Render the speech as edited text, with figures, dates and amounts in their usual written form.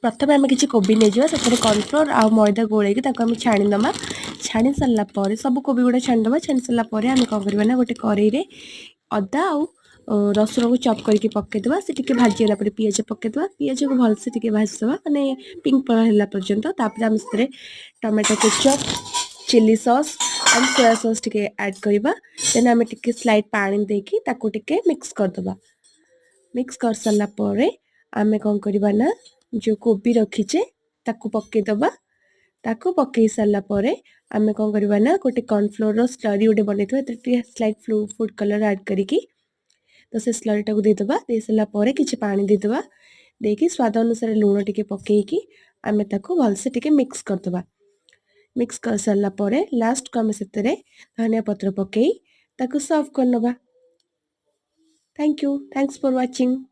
ପ୍ରଥମେ ଆମେ କିଛି କୋବି ନେଇଯିବା। ସେଥିରେ କର୍ଣ୍ଣଫ୍ଲୋର୍ ଆଉ ମଇଦା ଗୋଳେଇକି ତାକୁ ଆମେ ଛାଣିଦେବା। ଛାଣି ସାରିଲା ପରେ, ସବୁ କୋବି ଗୁଡ଼ା ଛାଣିଦେବା। ଛାଣି ସାରିଲା ପରେ ଆମେ କ'ଣ କରିବା ନା, ଗୋଟେ କରେଇରେ ଅଦା ଆଉ ରସୁଣକୁ ଚପ୍ କରିକି ପକାଇଦେବା। ସେ ଟିକେ ଭାଜି ହେଲା ପରେ ପିଆଜ ପକାଇଦେବା। ପିଆଜକୁ ଭଲସେ ଟିକେ ଭାଜିଦେବା, ମାନେ ପିଙ୍କ କଲର୍ ହେଲା ପର୍ଯ୍ୟନ୍ତ। ତାପରେ ଆମେ ସେଥିରେ tomato ketchup, chilli sauce and soya sauce ଟିକେ ଆଡ଼୍ କରିବା। ଦେନ୍ ଆମେ ଟିକେ ସ୍ଲାଇଟ୍ ପାଣି ଦେଇକି ତାକୁ ଟିକେ ମିକ୍ସ କରିଦେବା। ମିକ୍ସ କରିସାରିଲା ପରେ ଆମେ କ'ଣ କରିବା ନା, ଯେଉଁ କୋବି ରଖିଛେ ତାକୁ ପକାଇଦେବା। ତାକୁ ପକାଇ ସାରିଲା ପରେ ଆମେ କ'ଣ କରିବା ନା, ଗୋଟେ କର୍ଣ୍ଣଫ୍ଲୋର୍ର ସ୍ଲରି ଗୋଟେ ବନେଇଥିବା, ଏଥିରେ ଟିକେ ସ୍ଲାଇଟ୍ ଫୁଡ଼୍ କଲର୍ ଆଡ଼୍ କରିକି, ତ ସେ ସ୍ଲରିଟାକୁ ଦେଇଦେବା। ଦେଇସାରିଲା ପରେ କିଛି ପାଣି ଦେଇଦେବା। ଦେଇକି ସ୍ୱାଦ ଅନୁସାରେ ଲୁଣ ଟିକେ ପକାଇକି ଆମେ ତାକୁ ଭଲସେ ଟିକେ ମିକ୍ସ କରିଦେବା। ମିକ୍ସ କରିସାରିଲା ପରେ ଲାଷ୍ଟକୁ ଆମେ ସେଥିରେ ଧନିଆ ପତ୍ର ପକାଇ ତାକୁ ସର୍ଭ କରିନେବା। Thank you, thanks for watching.